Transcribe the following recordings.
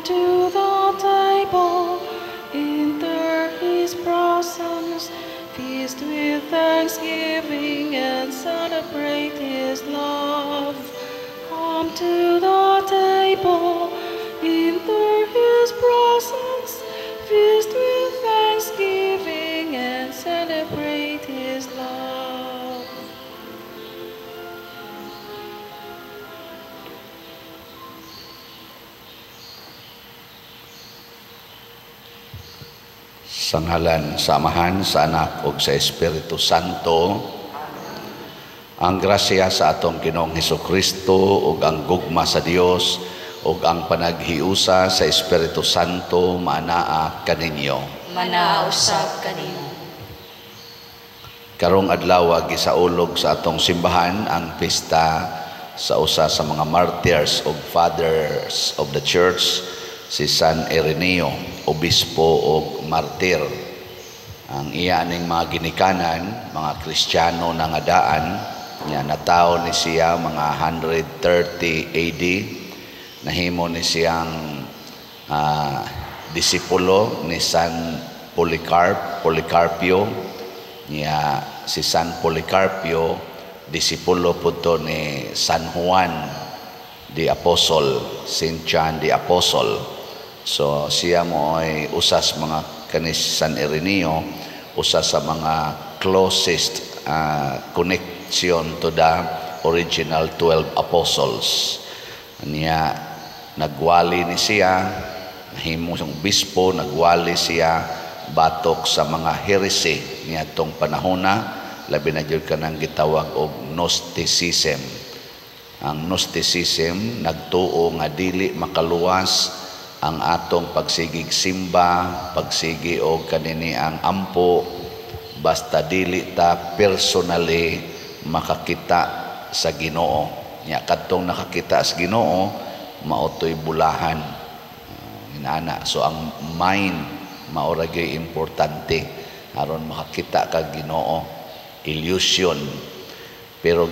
Come to the table, enter his presence, feast with thanksgiving and celebrate his love. Come to the table, enter his presence, feast with thanksgiving and celebrate his love. Sa ngalan sa Amahan, sa Anak ug sa Espiritu Santo. Ang grasya sa atong Ginoong Hesukristo ug ang gugma sa Dios ug ang panaghiusa sa Espiritu Santo maanaa kaninyo. Manaa usab kanimo. Karong adlaw gisaulog sa atong simbahan ang pista sa usa sa mga martyrs ug fathers of the church, si San Ireneo, obispo og martir. Ang iya ning mga ginikanan, mga Kristiyano na nga daan, niya natawo ni siya mga 130 AD, nahimo ni siyang disipulo ni San Policarpio. Niya si San Policarpio, disipulo pud to ni San Juan the Apostle, Saint John the Apostle. So siya mo ay usas mga kanis San Ireneo, usa sa mga closest connection to the original 12 apostles. Niya nagwali ni siya, nahimo siyang obispo, nagwali siya batok sa mga heresy niadtong panahona, labi na gyud kanang gitawag og Gnosticism. Ang Gnosticism nagtuo nga dili makaluwas ang atong pagsigig simba, pagsigi og kanini ang ampo, basta dili ta personally makakita sa Ginoo. Nya kadtong nakakita sa Ginoo maotoy bulahan. Inana. So ang mind mao ra gyud importante aron makakita ka Ginoo. Illusion. Pero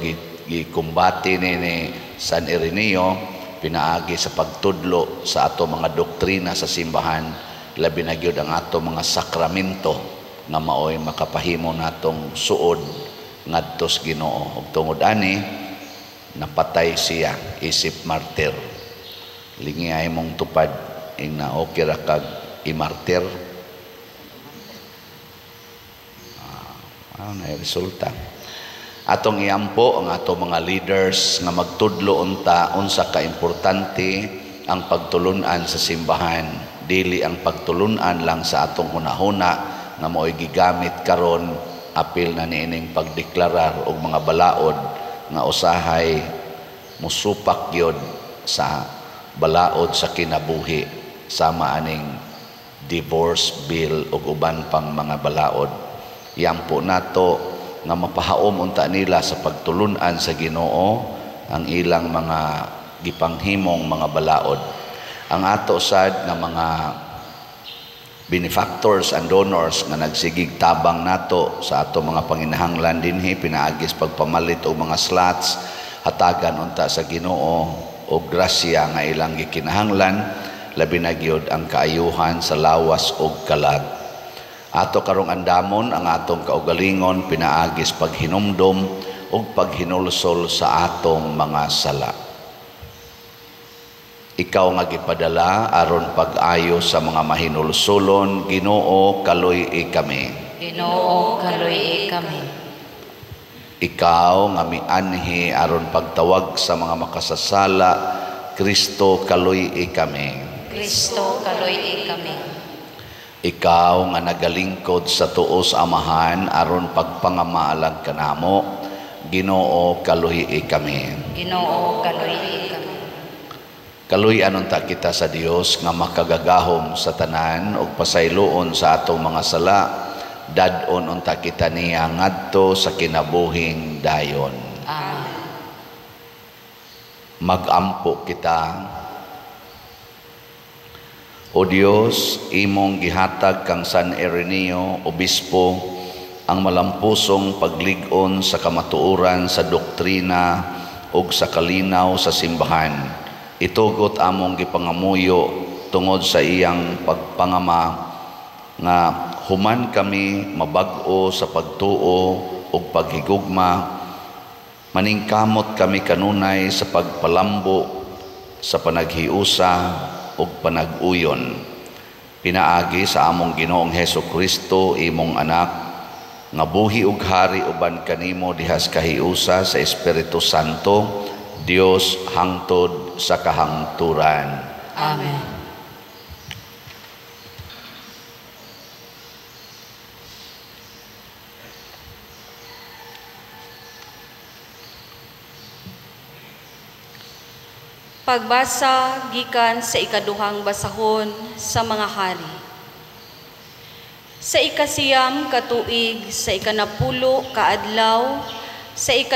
gikumbate ni San Ireneo pinaagi sa pagtudlo sa ato mga doktrina sa simbahan, labi na gyud ang ato mga sakramento nga maoy makapahimo natong suod ngadto sa Ginoo. Ug tungod ani napatay siya isip martir. Lingi ay mong tupad ing na okay ra kag imartir. Ano na resulta? Atong iampo ang ato mga leaders nga magtudlo unta unsa ka importante ang pagtulun-an sa simbahan. Dili ang pagtulun-an lang sa atong hunahuna nga maoy gigamit karon apil na niining pagdeklarar og mga balaod nga usahay musupak gyud sa balaod sa kinabuhi sama aning divorce bill ug uban pang mga balaod. Iampo nato nga mapahaom unta nila sa pagtulun-an sa Ginoo ang ilang mga gipanghimong mga balaod. Ang ato sad nga mga benefactors and donors nga nagsigig tabang nato sa ato mga panginahanglan dinhi pinaagis pagpamalit og mga slots, hatagan unta sa Ginoo og grasya nga ilang gikinahanglan, labi na gyud ang kaayuhan sa lawas og kalag. Ato karong andamon ang atong kaugalingon pinaagis paghinumdom ug paghinulsol sa atong mga sala. Ikaw nga gipadala aron pag-ayo sa mga mahinulsolon, Ginoo, kaluy-i kami. Ginoo, kaluy-i kami. Ikaw nga mianhi aron pagtawag sa mga makasasala, Kristo, kaluy-i kami. Kristo, kaluy-i kami. Ikaw nga nagalingkod sa tuos Amahan aron pagpangamaalag kanamo, Ginoo, kaluy-i kami. Ginoo, kaluy-i kami. Kaluy-an unta kita sa Dios nga makagagahom sa tanan ug pasayloon sa atong mga sala, dad-on unta kita niya ngadto sa kinabuhing dayon. Amen. Magampo kita. O Dios, imong gihatag kang San Ireneo, obispo, ang malampusong paglig-on sa kamatuoran sa doktrina ug sa kalinaw sa simbahan. Itugot among gipangamuyo tungod sa iyang pagpangama nga human kami mabag-o sa pagtuo ug paghigugma, maningkamot kami kanunay sa pagpalambo sa panaghiusa ug panag-uyon. Pinaagi sa among Ginoong Hesus Kristo, imong anak, nga buhi ug hari uban kanimo dihas kahiusa sa Espiritu Santo, Dios hangtod sa kahangturan. Amen. Pagbasa gikan sa ikaduhang basahon sa mga hari. Sa 9 ka tuig, sa 10 ka adlaw, sa 10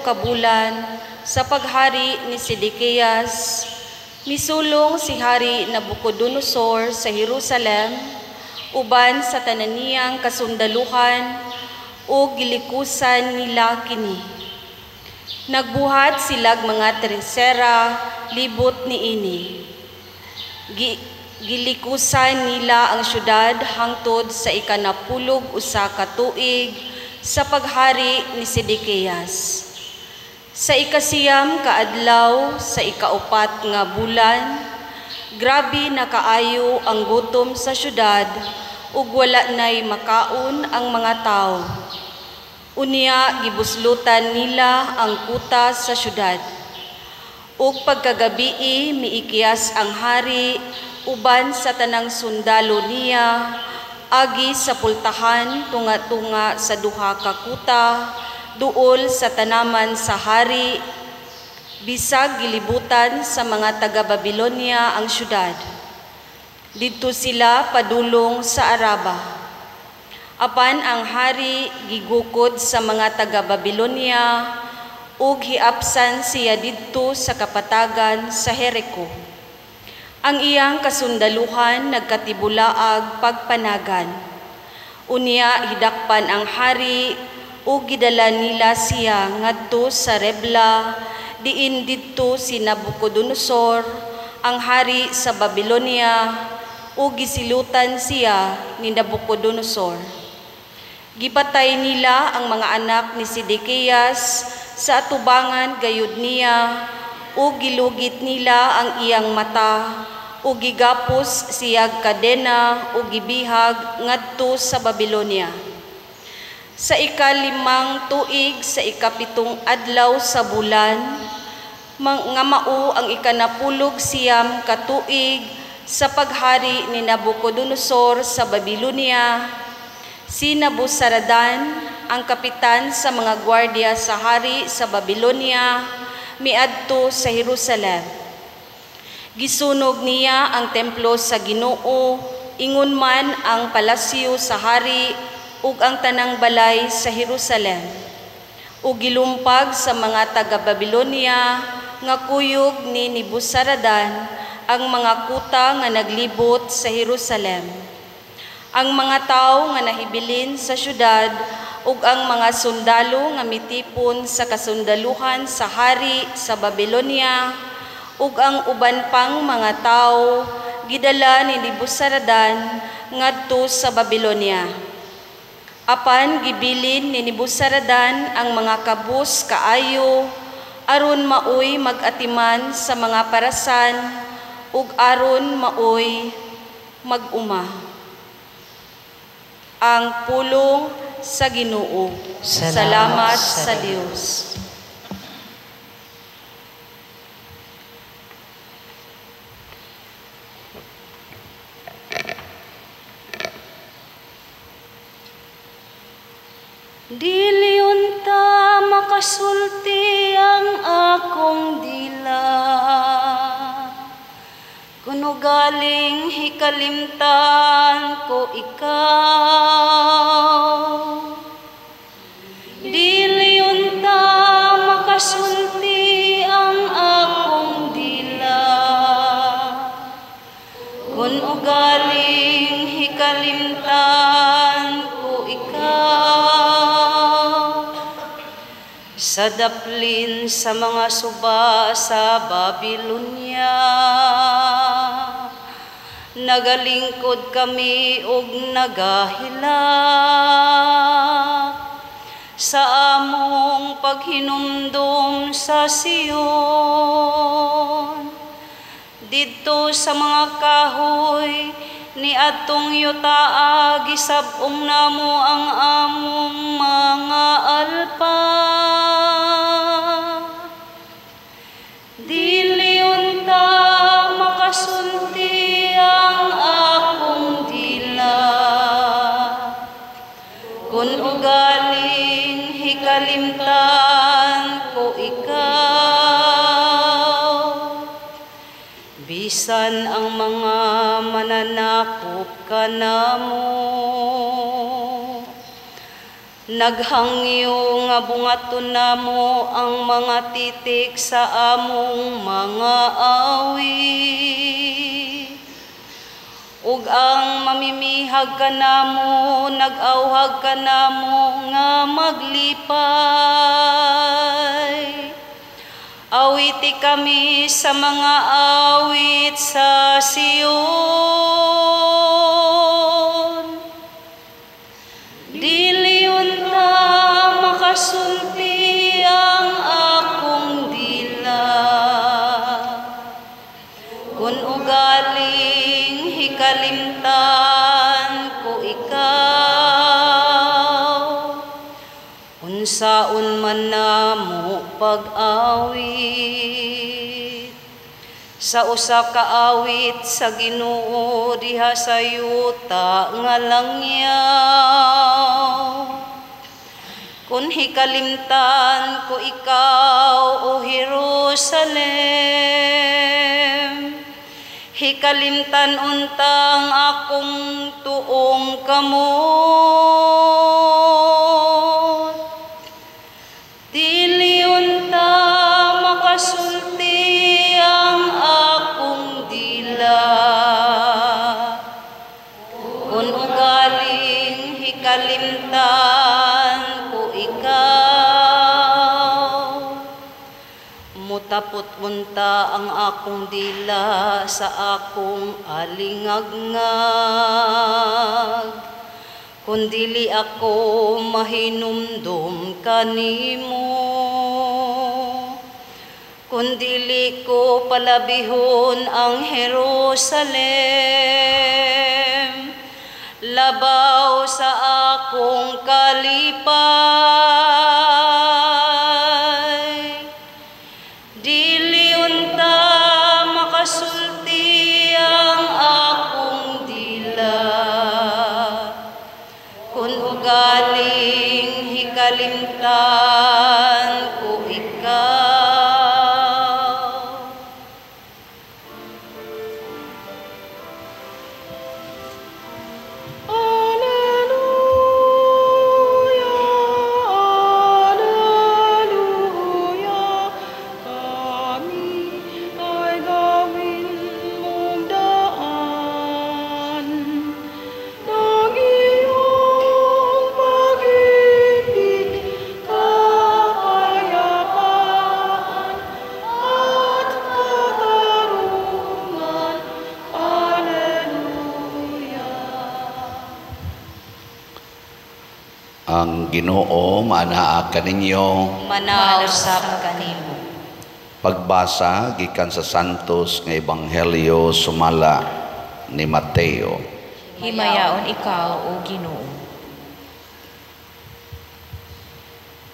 ka bulan, sa paghari ni Sedekias, misulong si Hari Nabucodonosor sa Jerusalem uban sa tanan niyang kasundaluhan o gilikusan nila kini. Nagbuhat silag mga tresera libot niini. Gilikusan nila ang syudad hangtod sa 11 ka tuig sa paghari ni Sedekias. Sa 9 ka adlaw sa 4 nga bulan, grabe na kaayo ang gutom sa syudad ug wala nay makaon ang mga tawo. Unya gibuslutan nila ang kuta sa syudad. Ug pagkagabii miikiyas ang hari uban sa tanang sundalo niya agi sa pultahan tunga-tunga sa duha ka kuta duol sa tanaman sa hari, bisag gilibutan sa mga taga-Babilonia ang syudad. Didto sila padulong sa Araba. Apan ang hari gigukod sa mga taga-Babilonia ug hiapsan siya didto sa kapatagan sa Jericho. Ang iyang kasundaluhan nagkatibulaag pagpanagan. Unya hidakpan ang hari ug gidala nila siya ngadto sa Rebla, diin didto si Nabucodonosor, ang hari sa Babilonia, ug gisilutan siya ni Nabucodonosor. Gipatay nila ang mga anak ni Sedekias sa atubangan gayud niya, ug gilugit nila ang iyang mata, ug gigapos siyag kadena ug gibihag ngadto sa Babilonia. Sa 5 tuig sa 7 adlaw sa bulan, nga mao ang 19 ka tuig sa paghari ni Nabucodonosor sa Babilonia, si Nabuzaradan, ang kapitan sa mga gwardiya sa hari sa Babilonia, miadto sa Jerusalem. Gisunog niya ang templo sa Ginoo, ingon man ang palasyo sa hari ug ang tanang balay sa Jerusalem. Ug gilumpag sa mga taga-Babilonia nga kuyog ni Nebuzaradan ang mga kuta nga naglibot sa Jerusalem. Ang mga tawo nga nahibilin sa syudad ug ang mga sundalo nga mitipon sa kasundaluhan sa hari sa Babilonia ug ang uban pang mga tawo gidala ni Nebuzaradan ngadto sa Babilonia. Apan gibilin ni Nebuzaradan ang mga kabus kaayo aron maoy mag-atiman sa mga parasan ug aron maoy mag-uma. Ang pulong sa Ginoo. Salamat sa Dios. Dili unta makasulti ang akong dila, kuno galing hikalimtan ko ikaw. Dili unta makasulti ang akong dila, kuno galing hikalimtan ko ikaw. Sa daplin sa mga suba sa Babilonia, Nagalingkod kami og nagahilak sa among paghinumdum sa Sion. Didto sa mga kahoy ni atong yutaa, gisab-ong namo ang among mga alpa. Dili unta makasulti ang akong dila, kun ugaling hikalimtan ko ikaw. Bisan ang mga mananakop kanamo, naghangyo nga bungaton namo ang mga titik sa among mga awit. Ug ang mamimihag kanamo, nag-awhag kanamo nga maglipay. Awiti kami sa mga awit sa Sion. Dili unta makasulti ang akong dila, kun ugaling hikalimtan ko ikaw. Unsaon man namo pag-awit sa usa ka awit sa Ginoo diha sa yuta nga langyaw. Kun hikalimtan ko ikaw, o Jerusalem, hikalimtan untang akong tuong kamot. Dili unta makasulti ang akong dila, kun ugaling hikalimtan ko ikaw. Mutapot unta ang akong dila sa akong alingagnag, kun dili ako mahinumdum kanimo. Kun dili ko palabihon ang Jerusalem, labaw sa akong kalipay. Dili unta makasulti ang akong dila, kun ugaling hikalimtan ko ikaw. Alleluia, Alleluia, kami ay gawin mong daan ng iyong pag-ibig, kapayapaan at katarungan. Alleluia. Ang Ginoo maanaa kaninyo. Manausap kanimo. Pagbasa gikan sa Santos nga Ebanghelyo sumala ni Mateo. Himayaon ikaw, o Ginoo.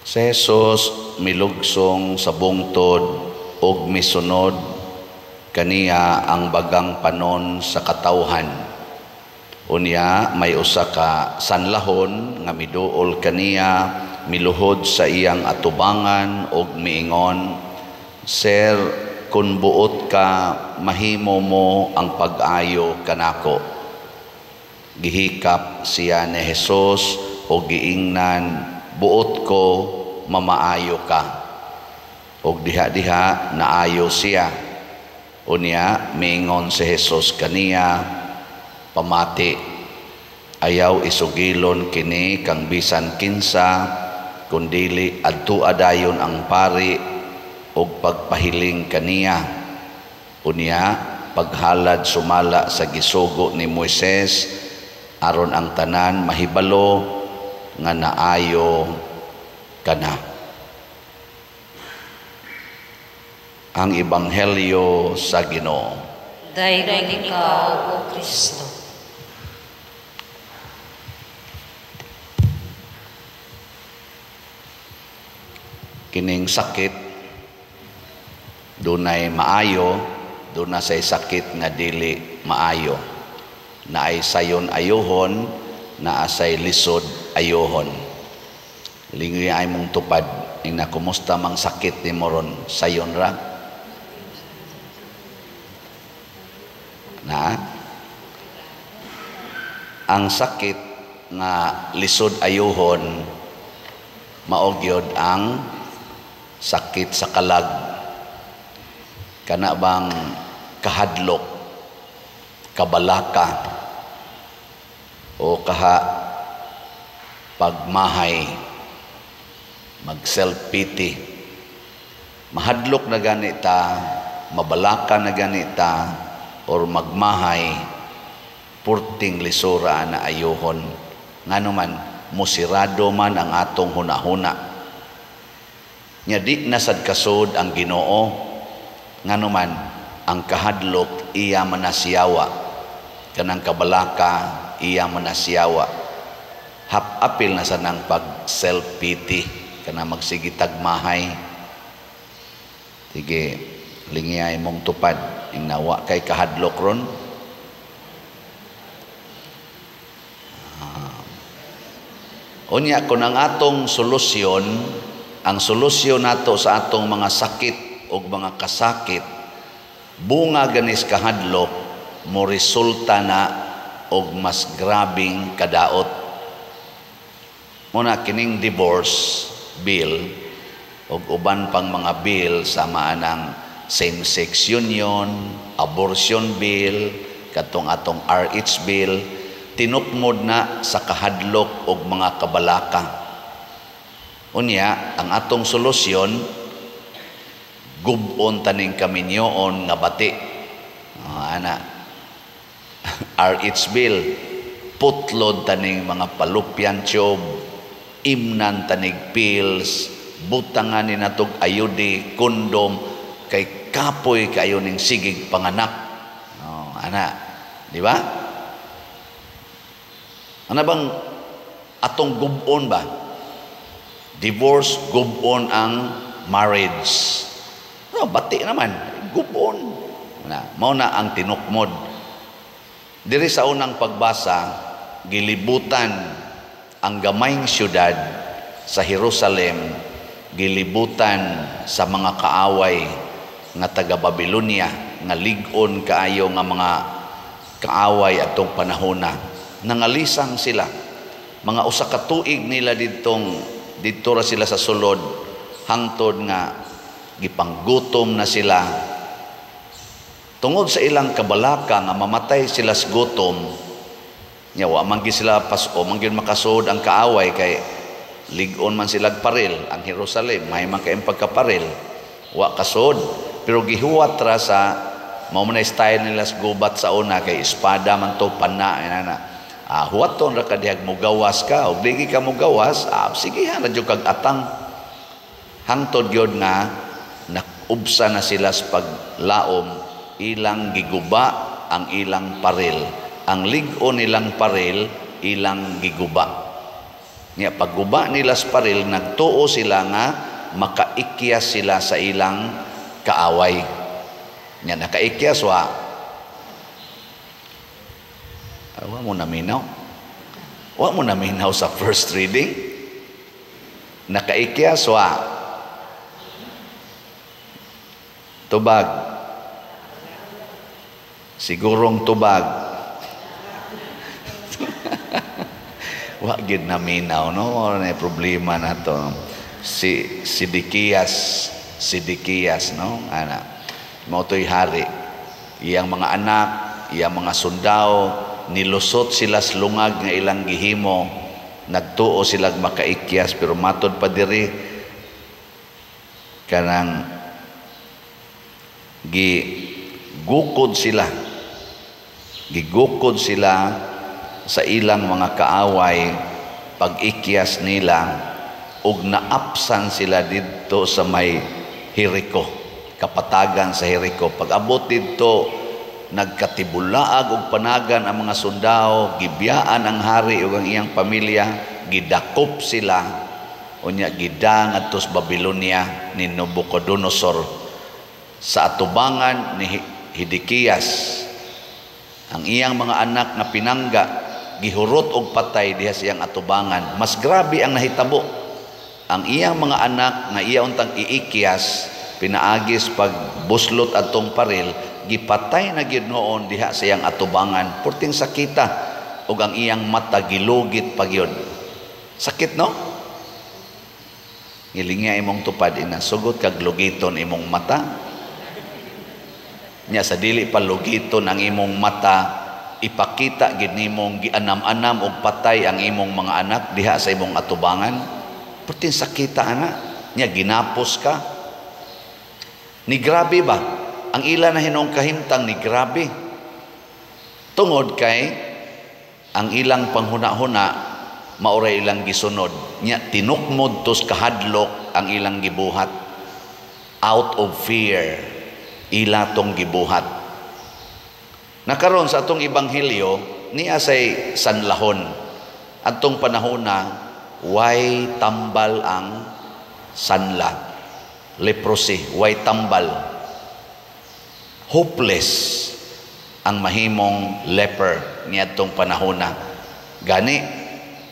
Si Jesus milugsong sa bungtod ug misunod kaniya ang bagang panon sa katawhan. Unya may usa ka sanlahon nga miduol kaniya, miluhod sa iyang atubangan ug miingon, "Sir, kun buot ka, mahimo mo ang pag-ayo kanako." Gihikap siya ni Jesus ug giingnan, "Buot ko, mamaayo ka." Ug diha-diha naayo siya. Unya miingon si Jesus kaniya, "Pamati, ayaw isugilon kini kang bisan kinsa, kundili adto adayon ang pari ug pagpahiling kaniya. Unya paghalad sumala sa gisugo ni Moises aron ang tanan mahibalo nga naayo kana. Ang Ebanghelyo sa Ginoo. Daygon ikaw, O Kristo. Kining sakit dunay maayo, duna say sakit nga dili maayo. Naay sayon ayuhon, naa say lisod ayuhon. Lingoy ay mong tupad ina kumusta mang sakit nimo ron, sayon ra. Na ang sakit nga lisod ayuhon mao gyud ang sakit sa kalag. Kana bang kahadlok, kabalaka, o kaha pagmahay, mag self-pity. Mahadlok na ganita, mabalaka na ganita, or magmahay, purting lisura na ayuhon. Ngano man, musirado man ang atong hunahuna. Nya di na sad kasod ang Ginoo. Ngano man, ang kahadlok iya manasiyawa, kanang kabalaka iya manasiyawa. Hap-apil na sa nang pag self-pity, kanang magsigitag mahay. Sige, lingiyay mong tupad, ingnawa kay kahadlok ron. Unya kun ang atong solusyon, ang solusyon nato sa atong mga sakit o mga kasakit, bunga ganis kahadlok, mo resulta na og mas grabing kadaot. Muna kining divorce bill og uban pang mga bill sama anang same-sex union, abortion bill, katong atong RH bill, tinukmod na sa kahadlok og mga kabalaka. Unya, ang atong solusyon, gubon taning kaminyoon nga bati. Ana. RH bill, putlod taning mga fallopian tube, imnan tanig pills, butangan ni natog ayudi, kondom, kay kapoy kayo ning sigig panganak. Oh, ana, di ba? Ana bang atong gubon ba? Divorce, gubon ang marriage. No, bati naman, gubon. Na, mao na ang tinukmod. Diri sa unang pagbasa, gilibutan ang gamayng syudad sa Jerusalem, gilibutan sa mga kaaway nga taga Babylonia, nga lig-on kaayo nga mga kaaway atong panahona. Nangalisang sila. Mga usa ka tuig nila didto ra sila sa sulod, hangtod nga gipanggutom na sila. Tungod sa ilang kabalaka nga mamatay sila sa gutom, nya wa man gyud sila paso, man gyud makasuod ang kaaway kay lig-on man sila paril ang Jerusalem, may man kay pagkaparil, wa kasuod. Pero gihuwat ra sa mao man style nila sa gubat sa una kay espada man to, pana inana. Huwaton ra ka dihag mugawas ka og dili ka mugawas, sige ha ra jud kag atang. Hangtod gyud nga nakubsa na sila sa paglaom, ilang giguba ang ilang paril. Ang lig-on nilang paril, ilang giguba. Nya pagguba nila sa paril, nagtuo sila nga makaikyas sila sa ilang kaaway. Nya nakaikyas wa. Wa mo naminaw. Wa mo naminaw sa first reading. Nakaikyas wa. Tubag. Sigurong tubag. Wa gid naminaw, no? Wala na problema na to. Si Sidikias, no? Ana. Mao to'y hari. Iyang mga anak, iyang mga sundao, nilusot sila sa lungag nga ilang gihimo. Nagtuo sila makaikyas, pero matod pa diri kanang Gukod sila. Gigukod sila sa ilang mga kaaway pag-ikyas nila ug naapsan sila didto sa may Jericho, kapatagan sa Jericho. Pag-abot didto, nagkatibulaag og panagan ang mga sundao, gibiyaan ang hari ug ang iyang pamilya, gidakop sila, unya gida ngadto sa Babylonia ni Nabucodonosor sa atubangan ni Hidekias. Ang iyang mga anak nga pinangga gihurot og patay diha sa iyang atubangan. Mas grabe ang nahitabo. Ang iyang mga anak nga iya untang iikyas pinaagis pag buslot adtong paril, gipatay na gyud noon diha sa iyang atubangan. Purting sakita, ug ang iyang mata gilugit pa gyud. Sakit, no? Ngilingya imong tupad ina, sugot kag lugiton imong mata. Nya sa dili pa lugiton ang imong mata, ipakita gid nimong gianam-anam og patay ang imong mga anak diha sa imong atubangan. Purting sakita ana. Nya ginapos ka. Ni grabe ba? Ang ila na hinong kahimtang ni grabe. Tungod kay ang ilang panghuna-huna maoray ilang gisunod. Nya tinukmod tos kahadlok ang ilang gibuhat. Out of fear ila tong gibuhat. Nakaron sa atong ebanghelyo niya say sanlahon. Adtong panahona way tambal ang sanla. Leprosy, way tambal. Hopeless ang mahimong leper niadtong panahona. Gani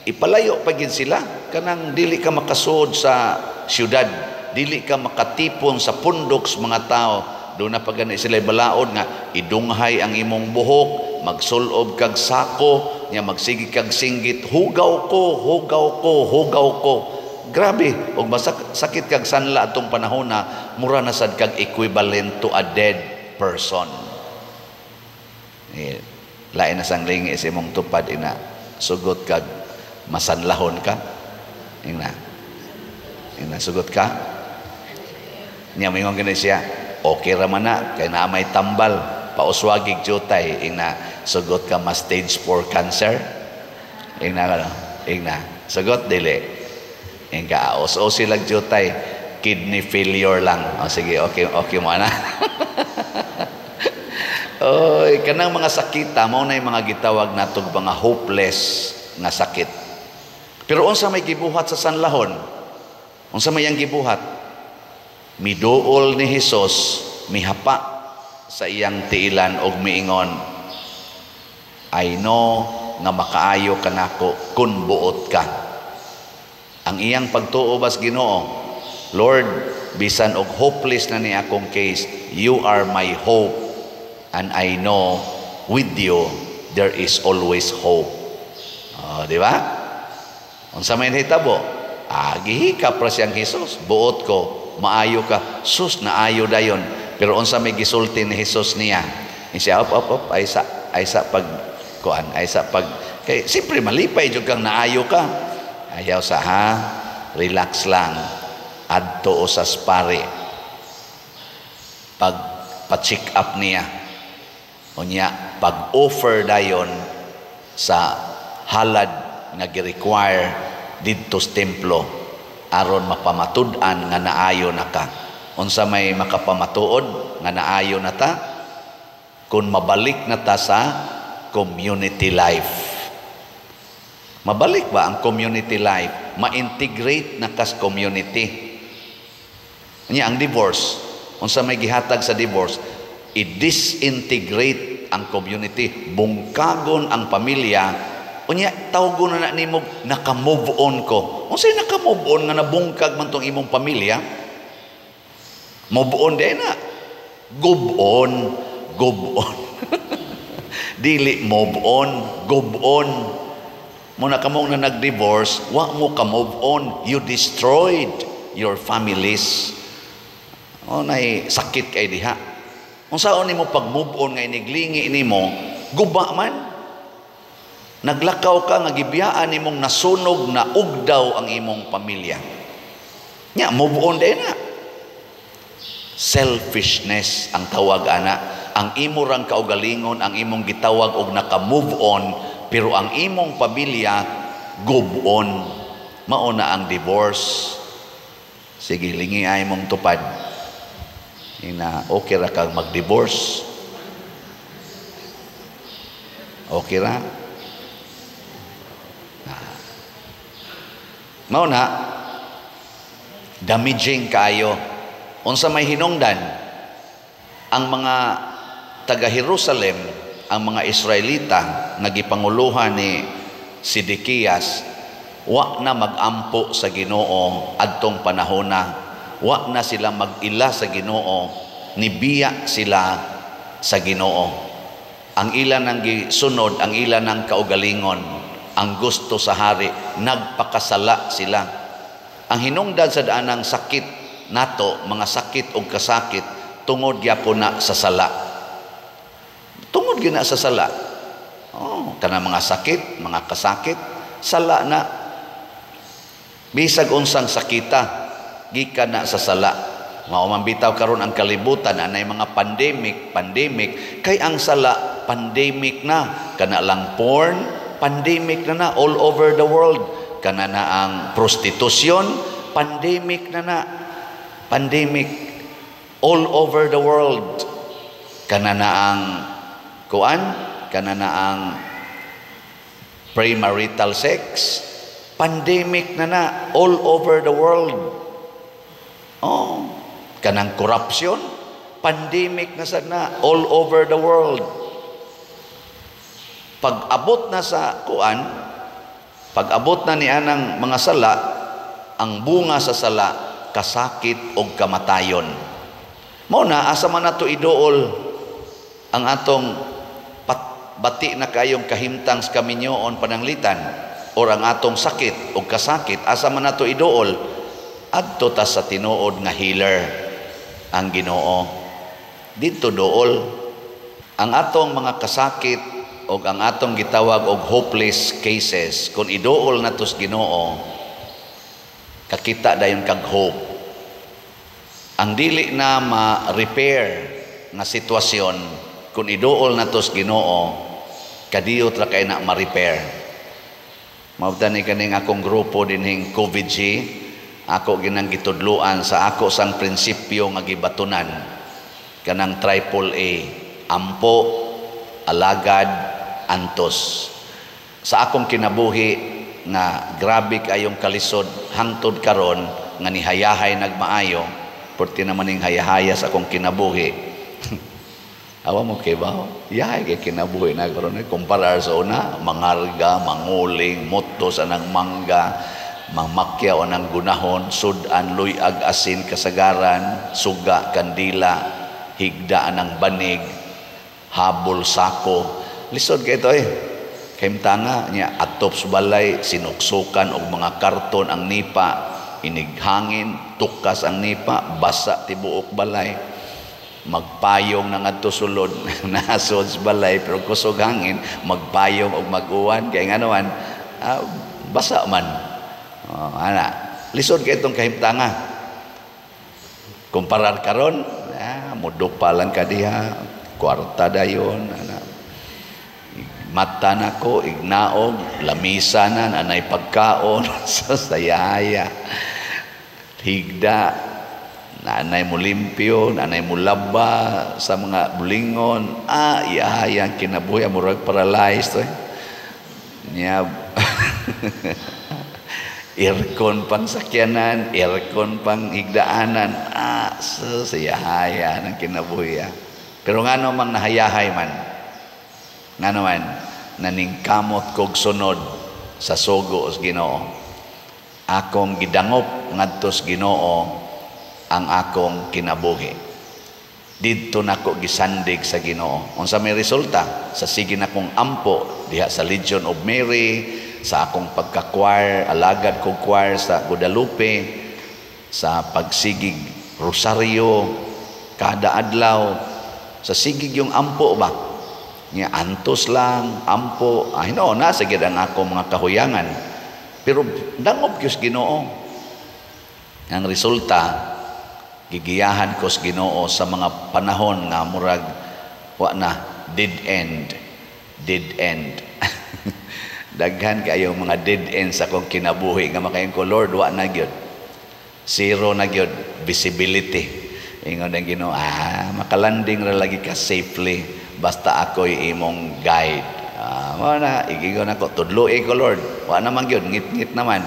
ipalayo pa gid sila, kanang dili ka makasuod sa syudad, dili ka makatipon sa pundok sa mga tao. Doon na pa gani sila balaod nga idunghay ang imong buhok, magsulob kag sako, nya magsige kag singgit, hugaw ko, hugaw ko, hugaw ko. Grabe, og sakit kag sanla atong panahona, mura na sad kag equivalent to a dead person. Eh, lain na sang lingi sa imong tupad ina, sugot kag masanlahon ka. Ina. Ina sugot ka. Nya moingon gani siya, okay ra man na kay naa may tambal, pauswagig jutay. Ina sugot ka ma stage 4 cancer. Ina ka no? Ina sugot dili. Ingka os sila jutay, kidney failure lang. O sige, okay okay mo ana. Oy, kanang mga sakita mao na yung mga gitawag natog mga hopeless nga sakit. Pero unsa may gibuhat sa sanlahon? Unsa may ang gibuhat? Miduol ni Hesus, mihapa sa iyang tiilan og miingon, I know nga makaayo kanako kun buot ka. Ang iyang pagtuo bas Ginoo, Lord, bisan og hopeless na ni akong case, you are my hope, and I know with you there is always hope. Oh, di ba? Unsa may nahitabo? Ah, gihikap ra siyang Hesus. Buot ko, maayo ka. Sus, naayo dayon. Pero unsa may gisulti ni Hesus niya? Siya, op, op, op, ay sa pag kuan, ay sa pag, kay siyempre malipay jud kang naayo ka. Ayaw sa ha, relax lang. Adto sa pare. Pag pa-check up niya. Unya, pag-offer dayon sa halad nga gi-require didto sa templo aron mapamatud-an nga naayo na ka. Unsa may makapamatuod nga naayo na ta? Kung mabalik na ta sa community life. Mabalik ba ang community life? Ma-integrate na kas community. Nya ang divorce, unsa may gihatag sa divorce? I-disintegrate ang community, bungkagon ang pamilya. Unya tawgon na nimo naka-move on ko. Unsay naka-move on nga nabungkag man tong imong pamilya? Move on di na. Gob on, gob on. Dili move on, gob on. Muna kamong na nag-divorce, wa mo ka move on. You destroyed your families. O nay sakit kay diha. Unsaon nimo pag move on nga iniglingi nimo, guba man. Naglakaw ka nga gibiyaan nimong nasunog na ugdaw ang imong pamilya. Nya move on din na. Selfishness ang tawag ana. Ang imo rang kaugalingon ang imong gitawag og naka-move on, pero ang imong pamilya gub on. Mao na ang divorce. Sige, lingi ay mong tupad. Ina, okay ra kang mag-divorce. Okay ra? Nah. Mao na damaging kaayo. Unsa may hinungdan ang mga taga Jerusalem, ang mga Israelita nga gipanguluhan ni Sedekias, wa na magampo sa Ginoo adtong panahona, wa na sila mag-ila sa Ginoo, nibiya sila sa Ginoo. Ang ila nang gisunod, ang ila nang kaugalingon, ang gusto sa hari, nagpakasala sila. Ang hinungdan sa daanang sakit nato, mga sakit og kasakit, tungod gyapon na sa sala. Tungod gyud na sa sala. Oh, kana mga sakit, mga kasakit, sala na. Bisag unsang sakita, gikan na sa sala. Mao man bitaw karon ang kalibutan anay mga pandemic, pandemic kay ang sala pandemic na. Kana lang porn, pandemic na na all over the world. Kana na ang prostitution, pandemic na na. Pandemic all over the world. Kana na ang kuan, kana na ang premarital sex, pandemic na na all over the world. Oh, kanang corruption, pandemic na sad na all over the world. Pag-abot na sa kuan, pag-abot na ni anang mga sala, ang bunga sa sala, kasakit og kamatayon. Mao na asa man nato iduol ang atong bati na kayong kahimtang sa kaminyoon pananglitan, or ang atong sakit og kasakit, asa man nato iduol, adto ta sa tinuod nga healer, ang Ginoo. Didto duol ang atong mga kasakit og ang atong gitawag og hopeless cases. Kung iduol nato sa Ginoo, kakita dayon kag hope. Ang dili na ma-repair nga sitwasyon, kung iduol nato sa Ginoo, kadiyot ra kay na ma-repair. Mao ni kaning akong grupo dinhing COVID-G, ako ginang gitudloan sa ako sang prinsipyo nga gibatunan, kanang triple A, ampo, alagad, antos. Sa akong kinabuhi nga grabe kayong kalisod hangtod karon nga nihayahay nagmaayo, porti naman ning hayahaya sa akong kinabuhi. Awa mo kay ba? Yahay kay kinabuhi na karon kumpara sa una, mangarga, manguling, moto sa nang mangga, mamakyaw anang gunahon, sudan, luyag, asin, kasagaran, suga, kandila, higda anang banig, habol, sako. Lisod kay ito eh. Kahimtanga niya, atop sa balay, sinuksukan og mga karton ang nipa, inighangin, tukas ang nipa, basa tibuok balay. Magpayong na ngadto sulod, nasod sa balay, pero kusog hangin, magpayong og mag-uwan, kay nganoan, basa man. Oh, ana, lisod kay itong kahimtanga. Kumparar karon, mudupa lang ka diha, kwarta dayon, ana. Mata nako, ignaog, lamisa na, anay pagkaon, sa sayaya, higda, nanay mo limpyo, nanay mo laba sa mga bulingon, iyahaya ang kinabuhi, murag paralyzed eh. Niya, aircon pang sakyanan, aircon pang higdaanan, so sayahaya ng kinabuhi. Pero ngano mang nahayahay man, ngano man, naningkamot kog sunod sa sugo sa Ginoo. Akong gidangop ngadto sa Ginoo ang akong kinabuhi. Didto nako gisandig sa Ginoo. Unsa may resulta? Sa sige nakong ampo diha sa Legion of Mary, sa akong pagka-choir, alagad kog choir sa Guadalupe, sa pagsigig rosaryo kada adlaw, sa sigig yung ampo ba? Nya antos lang, ampo, ay no, nasa gid ang akong mga kahuyangan. Pero dangop gyud sa Ginoo. Ang resulta, gigiyahan ko sa Ginoo sa mga panahon nga murag Wa na, dead end. Dead end. Daghan kayo mga dead end sa akong kinabuhi nga makaingon ko, "Lord, wa na gyud. Zero na gyud visibility." Ingon ang Ginoo, "Ah, makalanding ra lagi ka safely basta ako'y imong guide." Ah, mao na igingon ako, "Tudloi ko, Lord." Wa naman gyud, ngit-ngit naman.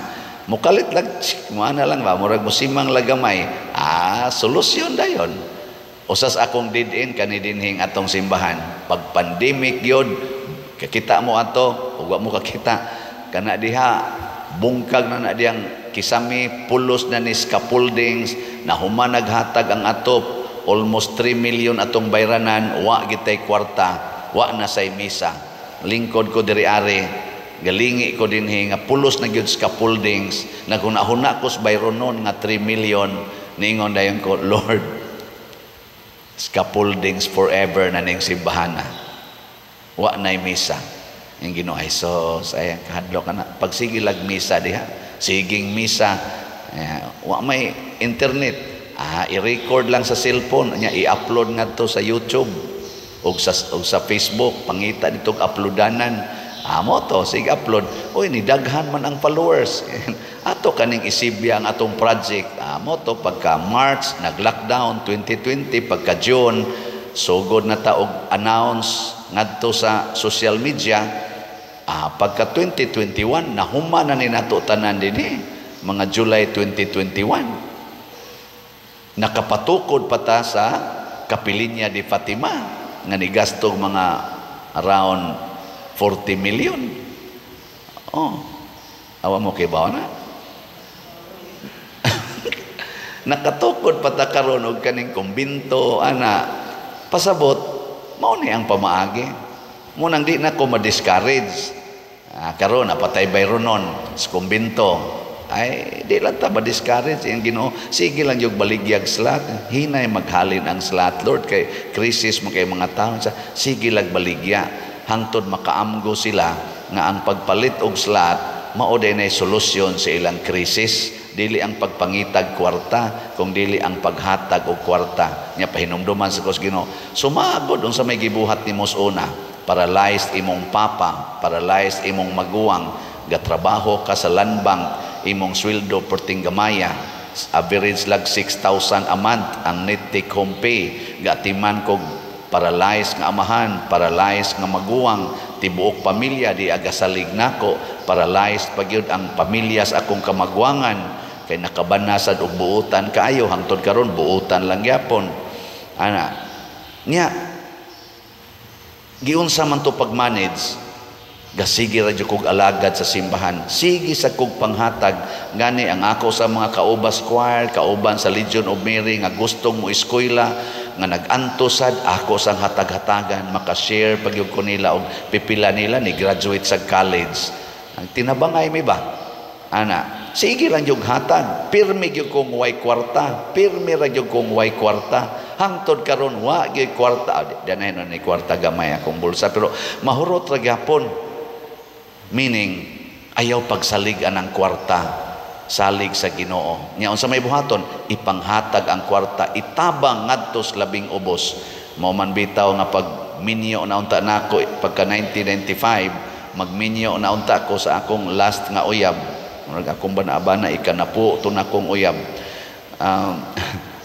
Mukalit lang, mo na lang ba, murag musimang lagamay. Ah, solusyon dayon. Usas akong dead end kani dinhing atong simbahan. Pag pandemic gyud, kakita mo ato, ug wa mo kakita kana diha, bungkag na na diyang kisame, pulos na ni scaffoldings, na human naghatag ang atop, almost 3 million atong bayranan, wa gitay kwarta, wa na say misa. Lingkod ko diri ari, galingi ko dinhi nga pulos na gyud scaffoldings, naghuna-huna ko sa bayronon nga 3 million, ningon dayon ko, "Lord, scaffoldings forever na ning simbahana. Wa na'y misa." Ang Ginoo ay sos, ay kahadlok ka na. Pagsige lag misa diha, siging misa, eh, wa may internet. Ah, i-record lang sa cellphone, nya i-upload ngadto sa YouTube ug sa Facebook, pangita dito uploadanan. Ah, mo to, sige upload. Uy, ni daghan man ang followers. Ato kaning isibya ang atong project. Ah, mo to pagka March nag-lockdown 2020, pagka June sugod na ta og announce ngadto sa social media. Ah, pagka 2021 nahuma na ni nato tanan dinhi mga July 2021. Nakapatukod pa ta sa Kapilinya di Fatima nga nigastog mga around 40 million. Oh. Awa mo kay bawa na. Nakatukod pa ta karon og kaning kumbinto ana. Pasabot mao ni ang pamaagi. Mo nang di na ko ma-discourage. Ah, karon napatay bayronon sa kumbinto. Ay, di lang ta ma-discourage ang Ginoo. Sige lang yung baligyag slot. Hinay maghalin ang slot, Lord, kay crisis mo kay mga tao. Sige lang baligya. Hangtod makaamgo sila nga ang pagpalit og slot mao day solusyon sa ilang krisis. Dili ang pagpangitag kwarta, kung dili ang paghatag og kwarta. Nya pahinumduman sa kos Ginoo. Sumagod unsa may gibuhat nimo una. Paralyzed imong papa, paralyzed imong maguwang, gatrabaho ka sa land bank, imong sweldo perting gamaya, average lag 6,000 a month ang net take home pay. Gatiman kog paralyzed nga amahan, paralyzed nga maguwang, tibuok pamilya di agasalig nako, paralyzed pa gyud ang pamilya sa akong kamagwangan kay nakabanasad og buutan kaayo hangtod karon buutan lang gyapon. Ana nya giunsa man to pag-manage, gasige ra jud kog alagad sa simbahan, sige sa kog panghatag. Gani ang ako sa mga kaubas choir, kauban sa Legion of Mary nga gustong mo eskwela, nga nag-anto sad ako sang hatag-hatagan, maka-share pag ko nila og pipila nila ni graduate sa college. Ang tinabangay mi ba ana, sige lang yung hatag, pirmi gyud kong way kwarta, pirmi ra gyud kong way kwarta hangtod karon wa gyud kwarta. Danay no ni kwarta gamay akong bulsa, pero mahurot ra gyapon. Meaning ayaw pagsalig anang kwarta, salig sa Ginoo. Nya unsa may buhaton, ipanghatag ang kwarta, itabang ngadto sa labing ubos. Mao man bitaw nga pag minyo na unta nako pagka 1995, magminyo na unta ko sa akong last nga uyab. Murag akong bana-bana ikanapo to na akong uyab.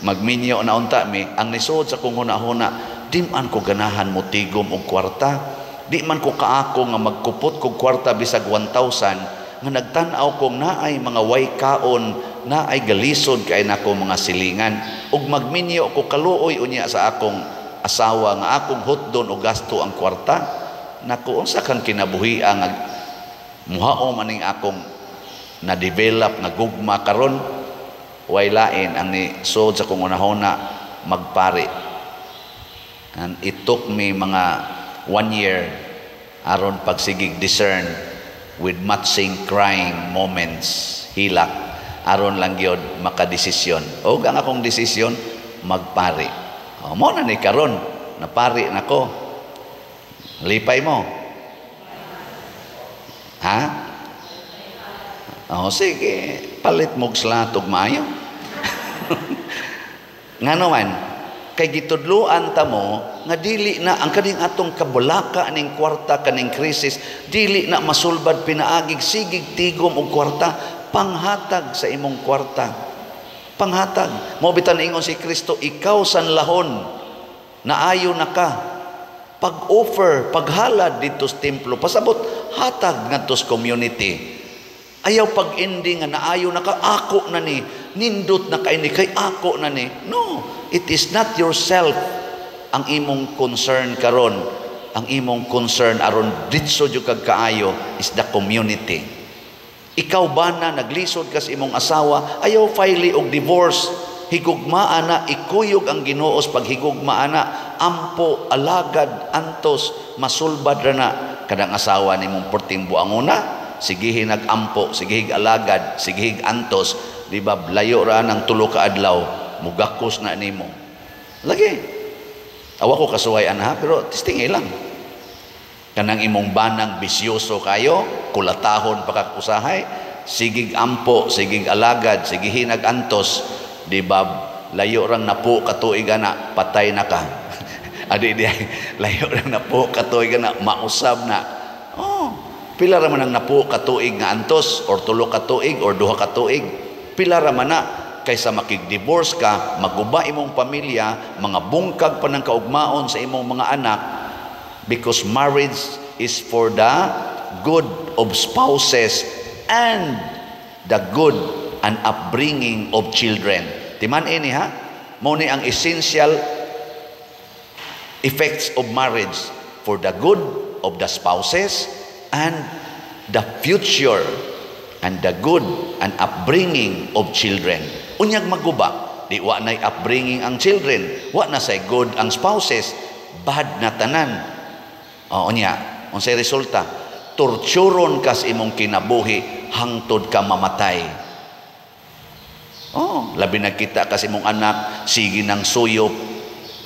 Magminyo na unta mi, ang nisod sa akong huna-huna, di man ko ganahan mo tigom og kwarta. Di man ko kaako nga magkupot kog kwarta bisag 1,000, nga nagtan-aw kong naay mga way kaon, naay galisod kay nako mga silingan. Ug magminyo ko kaluoy unya sa akong asawa nga akong hotdon og gasto ang kwarta. Nako, unsa kang kinabuhia nga muhao maning akong na-develop nga gugma karon? Way lain ang ni sod sa akong unahona, magpari. And it took me mga 1 year aron pagsigig discern with matching crying moments, hilak, aron lang gyud makadesisyon. Og ang akong desisyon, magpari. O, mo na ni karon, napari nako. Lipay mo. Ha? O, sige, palit mo og slat og maayo. Ngano man, Kay gitudloan ta mo nga dili na ang kaning atong kabalaka aning kwarta, kaning krisis, dili na masulbad pinaagig sigig tigom og kwarta, panghatag sa imong kwarta. Panghatag. Mao bitan ingon si Kristo, ikaw sanlahon, naayo na ka. Pag-offer, paghalad dito sa templo, pasabot hatag ngadto sa community. Ayaw pag-ending nga naayo na ka, ako na ni, nindot na kay ni, kay ako na ni. No, it is not yourself ang imong concern karon. Ang imong concern aron ditso jud kag kaayo is the community. Ikaw ba na naglisod ka sa imong asawa, ayaw file og divorce. Higugmaa na, ikuyog ang Ginoo sa paghigugmaa na, ampo, alagad, antos, masulbad ra na. Kadang asawa nimong perting buanguna, sigihi nag-ampo, sigihig alagad, sigihig antos, di ba layo ra ng 3 ka adlaw, mugakos na nimo. Lagi. Awa ko kasuway ana, pero testingi lang. Kanang imong banang bisyoso kayo, kulatahon pa kakusahay, sigig ampo, sigig alagad, sigihi nag-antos, di ba layo rang napo katuig ana, patay na ka. Adi di layo rang napo katuig ana, mausab na. Oh, pila ra man ang napo katuig nga antos or 3 ka tuig or 2 ka tuig. Pila ra man na kaysa makig-divorce ka, maguba imong pamilya, mga bungkag pa ng kaugmaon sa imong mga anak, because marriage is for the good of spouses and the good and upbringing of children. Timan ini ha, mao ni ang essential effects of marriage, for the good of the spouses and the future and the good and upbringing of children. Unyag maguba, di wa nay upbringing ang children, wa na say good ang spouses, bad na tanan. O unya, unsay resulta? Torturon kas imong kinabuhi hangtod ka mamatay. Oh, labi nagkita kas imong anak sige nang suyop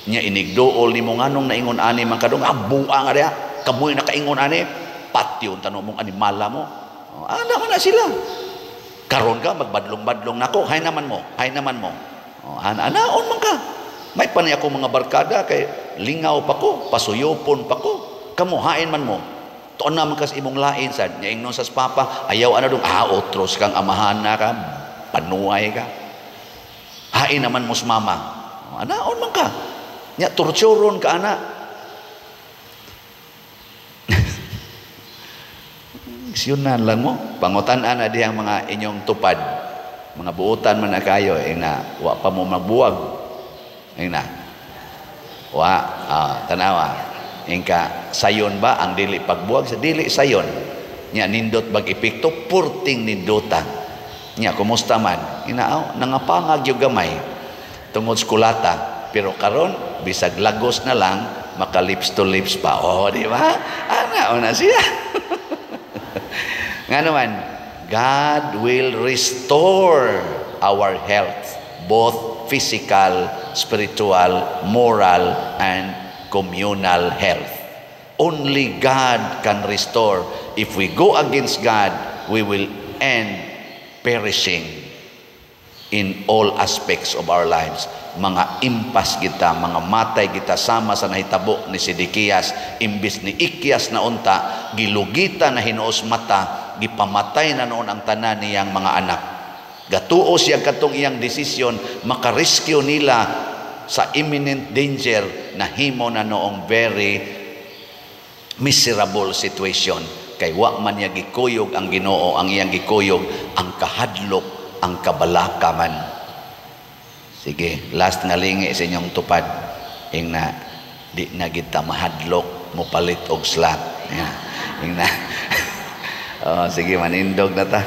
nya inigduol nimo nganong naingon ani man kadong buang ari kamoy nakaingon ani patyon tanong mong animala mo. Oh, ana man na sila. Karon ka magbadlong-badlong nako, hay naman mo, hay naman mo. Oh, ana anaon man ka. May panay ako mga barkada kay lingaw pa ko, pasuyopon pa ko. Kamo hain man mo. Tuon naman kas imong lain sad nya ingnon sa papa, ayaw ana dong otros kang amahan na ka, panuay ka. Hain naman mo sa mama. Oh, anaon man ka. Nya torturon ka ana. Siyunan lang mo. Pangutan-an na diyang mga inyong tupad. Mga buutan man na kayo. Eh na, wa pa mo magbuwag. Eh na. Wa, tanawa. Ingka, sayon ba ang dili pagbuwag? Sa dili sayon. Nya nindot bag epekto, purting nindota. Nya, kumusta man? Inaaw, nangapangag yung gamay. Tungod sa kulata. Pero karon bisag lagos na lang, maka lips to lips pa. Oh, di ba? Ana, una siya. Nga naman, God will restore our health, both physical, spiritual, moral, and communal health. Only God can restore. If we go against God, we will end perishing in all aspects of our lives. Mga impas kita, mga matay kita sama sa nahitabo ni Sedekias, imbis ni Ikyas na unta, gilugita na hinuos mata, gipamatay na noon ang tanan niyang mga anak. Gatuo siya katong iyang desisyon, makarescue nila sa imminent danger na himo na noong very miserable situation. Kay wa man niya gikuyog ang Ginoo, ang iyang gikuyog ang kahadlok, ang kabalaka man. Sige, last nga lingi sa inyong tupad. Ing na, di na kita mahadlok, mopalit og slat. Ing na. Oh, sige, manindog na ta.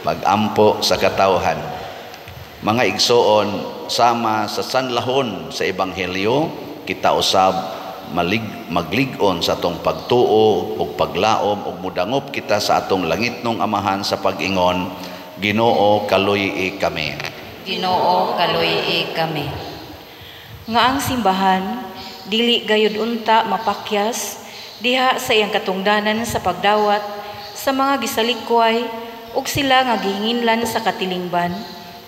Pag-ampo sa katawhan. Mga igsoon, sama sa sanlahon sa Ebanghelyo, kita usab maglig-on sa atong pagtuo ug paglaom ug mudangop kita sa atong langitnong Amahan sa pag-ingon, Ginoo, kaluy-i kami. Ginoo, kaluy-i kami. Nga ang simbahan dili gayud unta mapakyas diha sa iyang katungdanan sa pagdawat sa mga gisalikway ug sila nga gihinginlan sa katilingban,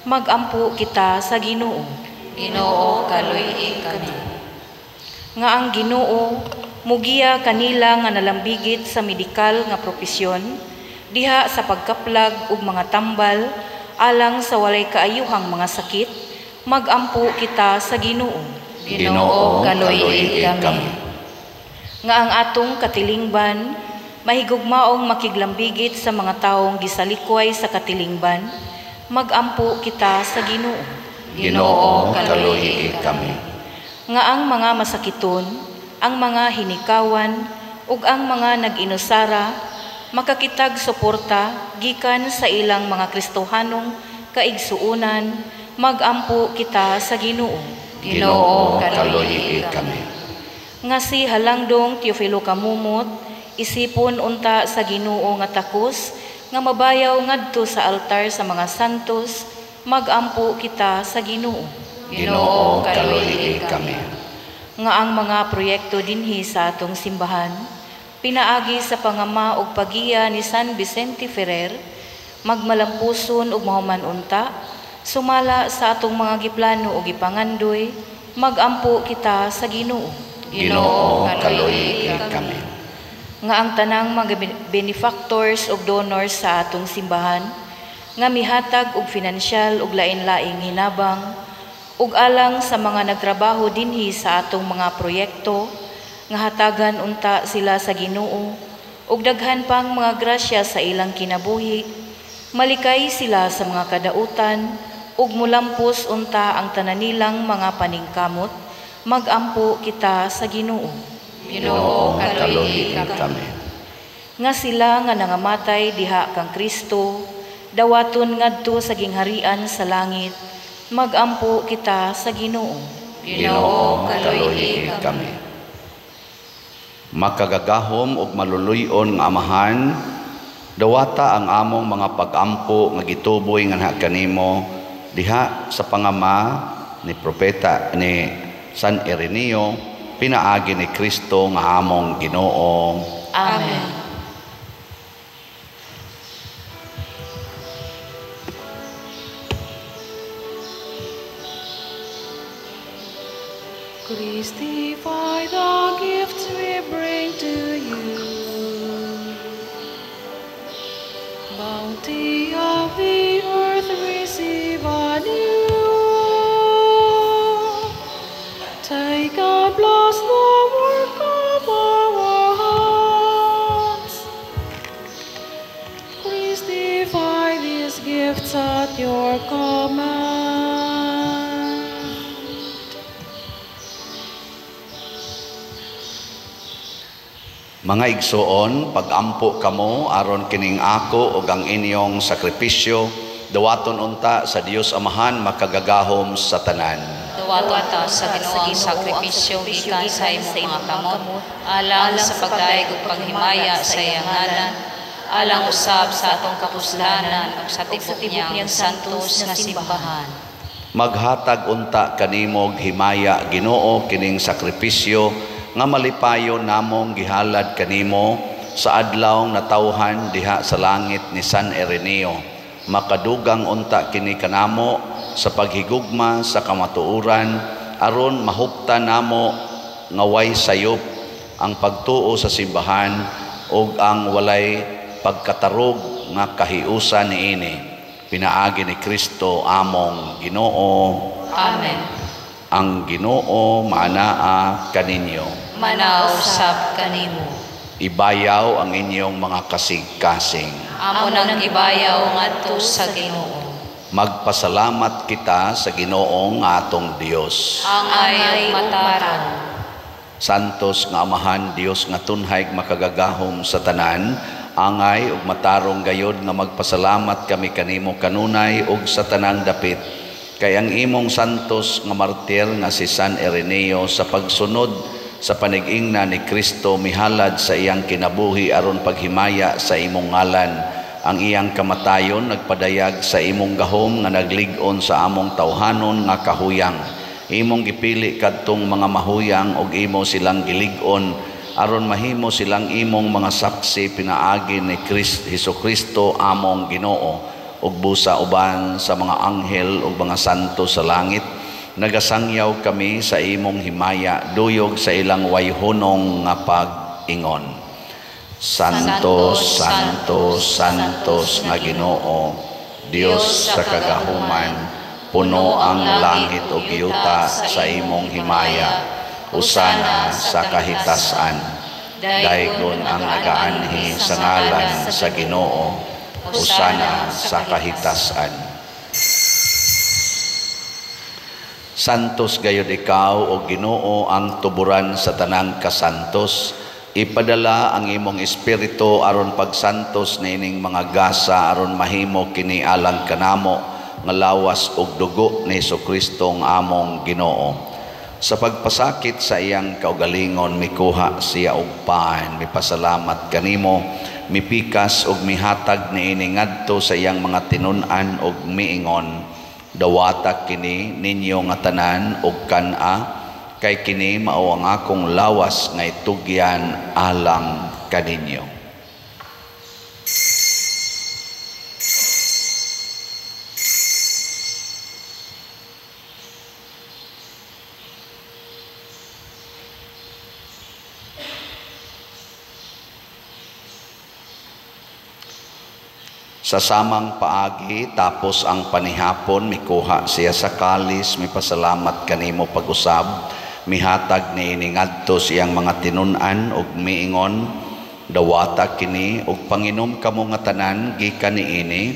magampo kita sa Ginoo. Ginoo, kaluy-i kami. Nga ang Ginoo mugiya kanila nga nalambigit sa medikal nga propesyon diha sa pagkaplag ug mga tambal alang sa walay kaayuhang mga sakit, magampo kita sa Ginoo. Ginoo, kaluy-i kami. Nga ang atong katilingban mahigugmaong makiglambigit sa mga taong gisalikway sa katilingban, magampo kita sa Ginoo. Ginoo, kaluy-i kami. Nga ang mga masakiton, ang mga hinikawan, ug ang mga nag-inusara makakitag suporta gikan sa ilang mga Kristohanong kaigsuonan, magampo kita sa Ginoo. Ginoo, kaluy-i kami. Nga si Halangdong Teofilo Camomot isipon unta sa Ginoo nga takos nga mabayaw ngadto sa altar sa mga santos, magampo kita sa Ginoo. Ginoo, kaluy-i kami. Nga ang mga proyekto dinhi sa atong simbahan pinaagi sa pangama ug pagiya ni San Vicente Ferrer, magmalampuson ug mahuman unta sumala sa atong mga giplano ug gipangandoy, magampo kita sa Ginoo. Ginoo, kaluy-i kami. Nga ang tanang mga benefactors ug donors sa atong simbahan nga mihatag og finansyal ug lain-laing hinabang ug alang sa mga nagtrabaho dinhi sa atong mga proyekto, nga hatagan unta sila sa Ginoo ug daghan pang mga grasya sa ilang kinabuhi, malikay sila sa mga kadautan ug mulampos unta ang tanan nilang mga paningkamot, magampo kita sa Ginoo. Ginoo, kaluy-i kami. Nga sila nga nangamatay diha kang Kristo, dawaton ngadto sa gingharian sa langit, magampo kita sa Ginoo. Ginoo, kaluy-i kami. Makagagahom ug maluluy-on nga Amahan, dawata ang among mga pagampo nga gituboy nganha kanimo diha sa pangama ni propeta ni San Ireneo, pinaagi ni Kristo nga among Ginoo. Amen. Christify the gifts we bring to you. Bounty of the earth, receive anew. Take and bless the work of our hands. Christify these gifts at your command. Mga igsoon, pagampo kamo aron kining ako ug ang inyong sakripisyo dawaton unta sa Dios Amahan makagagahom sa tanan. Dawaton ta sa Ginoo ang sakripisyo gikan sa imong mga kamot, alang sa pagdayeg ug paghimaya sa iyang ngalan, alang usab sa atong kapuslanan ug sa tibok niyang santos nga simbahan. Maghatag unta kanimo himaya Ginoo kining sakripisyo nga malipayon namong gihalad kanimo sa adlaw natawhan diha sa langit ni San Ireneo. Makadugang unta kini kanamo sa paghigugma sa kamatuoran aron mahuptan namo nga way sayop ang pagtuo sa simbahan ug ang walay pagkatarog nga kahiusan niini. Pinaagi ni Kristo among Ginoo. Amen. Ang Ginoo maanaa kaninyo. Manausap kanimo. Ibayaw ang inyong mga kasing-kasing. Amo nang ibayaw ngadto sa Ginoo. Magpasalamat kita sa Ginoong atong Dios. Angay matarong. Santos nga Amahan, Dios nga tunhay makagagahom sa tanan, angay ug matarong gayod nga magpasalamat kami kanimo kanunay ug sa tanang dapit. Kay ang imong santos nga martir nga si San Ireneo sa pagsunod sa panigingna ni Kristo mihalad sa iyang kinabuhi aron paghimaya sa imong ngalan. Ang iyang kamatayon nagpadayag sa imong gahom nga naglig-on sa among tawhanon nga kahuyang. Imong gipili kadtong mga mahuyang ug imo silang gilig-on aron mahimo silang imong mga saksi pinaagi ni Hesukristo among Ginoo. Ug busa uban sa mga anghel ug mga santo sa langit, Nagasangyaw kami sa imong himaya, duyog sa ilang wayhunong nga pag-ingon. Santo, Santo, Santos nga Ginoo, Dios sa kagahuman, puno ang langit ug yuta sa imong himaya. Usana sa kahitasan. Daygon ang nagaanhi sa ngalan sa Ginoo. Usana sa kahitasan. Santos gayud ikaw o Ginoo, ang tuburan sa tanang kasantos. Ipadala ang imong espiritu aron pagsantos niining mga gasa aron mahimo kini alang kanamo nga lawas ug dugo ni Hesukristo ang among Ginoo. Sa pagpasakit sa iyang kaugalingon, mikuha siya og pan, mipasalamat kanimo, mipikas ug mihatag niini ngadto sa iyang mga tinun-an ug miingon, dawata kini ninyo nga tanan ug kan-a, kay kini mao ang akong lawas nga itugyan alang kaninyo. Sa samang paagi, tapos ang panihapon, mikuha siya sa kalis, mipasalamat kanimo pag-usab, mihatag niini ngadto sa iyang mga tinun-an ug miingon, dawata kini ug panginom kamo nga tanan gikan niini,